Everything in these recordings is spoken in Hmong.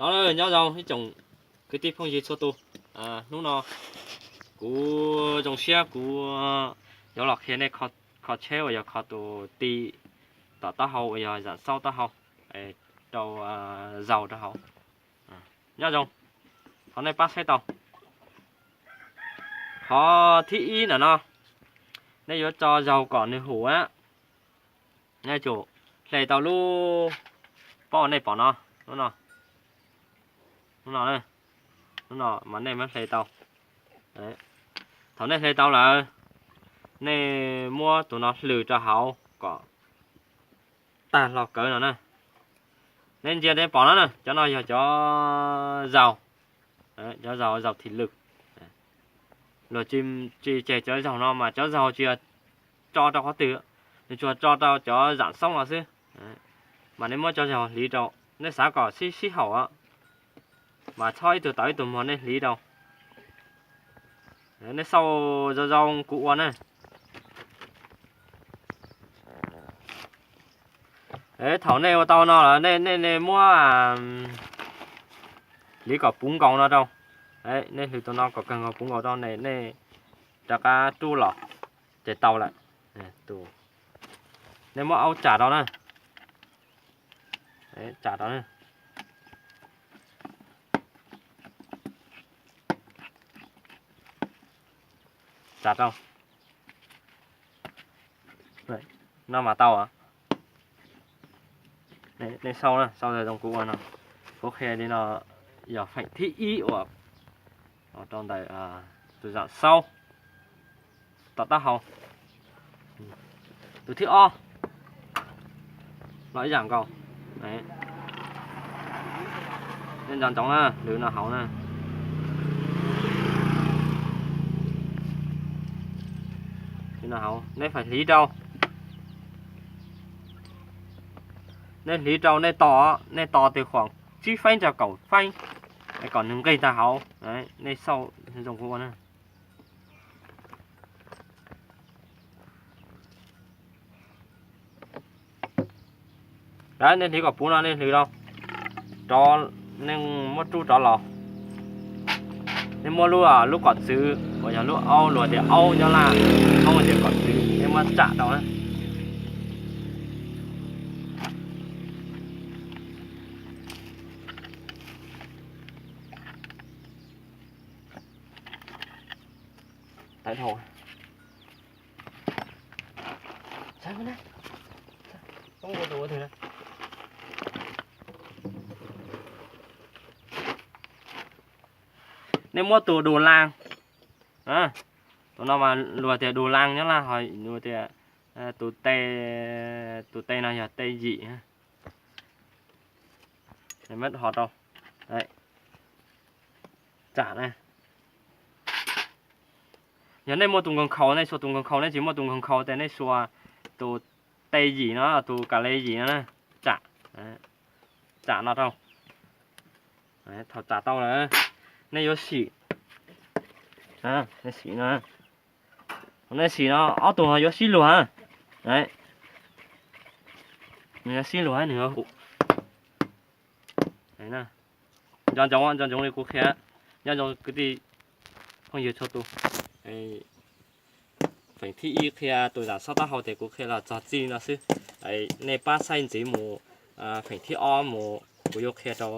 Nyob zoo ib tsoom kwv tij phooj ywg txhua tus, hnub no kuv zoo siab kuv yuav los qhia nej kho tsheb uas yog kho tus ti tom taub hau uas yog zam xaub taub hau rau zaug rau hauv. Nyob zoo, thov nej pab saib tau. Qhov thib ib ntawm no, nej yuav tso zaug kom nws hum a, nej tsum hle tau lub pob uas nej pom no, lub no, lub no, lub no mas nej muab hle tau. Thaum nej hle tau lawm, nej muab tus no hlws rau hauv kom tag hlo kawg no na. Nej ntsia nej pom no na, cov no yog cov zaug, cov zaug zaug thim lwm. Luag tsis tseg cov zaug no mas cov zaug tsis yog tso rau qhov twg, nws tsuas tso rau cov zam xoob no xwb. Mas nej muab cov zaug hliv rau, nej xav kom sib sib haum, mas txhob ib tug tawm ib tug muag, nej hliv rau. Nej xauj zoo zoo kuv ua na. Thaum nej ua tau no lawm, nej nej muab hliv kom puv nkaus no rau. Nej hlws tus no kom kawg nkaus puv nkaus rau, nej rov qab rub los ces tau lawm. Nej muab aub tsam rau na. Tsam rau, tsam rau. No mas tau. Nej xauj, xauj zoo kuv ua no. Kuv qhia li no yog feem thib ib uas rau ntawm tus zam xaub tom taub hau. Tus thib ob los ib yam nkaus. Nej nco ntsoov na, hlws no hauv na. Nej feem hliv rau, nej hliv rau, nej tos, nej tos tias khuam tsib feeb rau kaum feeb kom nws nqig tag hauv. Nej xauj zoo kuv ua na. Nej hliv kom puv no, nej hliv rau, rov nej muab rub rov los. Nej muab lub, lub kom txwv uas yog lub aub, luag tias aub nyob Laj, aub tias kom txwv, nej muab tsam rau na. Nej muab tus du laag, tus no mas luag tias du laag nyob Laj, ho luag tias tus, tus te no yog te yim. Ho rau, tsam na. Yog nej muaj tus nkaug nkhaus, nej xuas tus nkaug nkhaus, nej tsis muaj tus nkaug nkhaus ces nej xuas tus te yim no, tus ka le yim no, tsam, tsam no rau. Thaum tsam tau lawm, nej yuav sim, nej sim no, nej sim no ob tug yuav sib luag, nws yuav sib luag, nws yuav hum. Nco ntsoov, nco ntsoov li kuv qhia, nyob zoo kwv tij phooj ywg txhua tus. Feem thib ib qhia tus zam xaub taub hau ces kuv qhia los txog txij no xwb. Nej pab saib ntxiv mus, feem thib ob mus kuv yuav qhia rau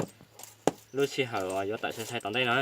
lub sij hawm uas yuav tawm sai sai tom ntej no.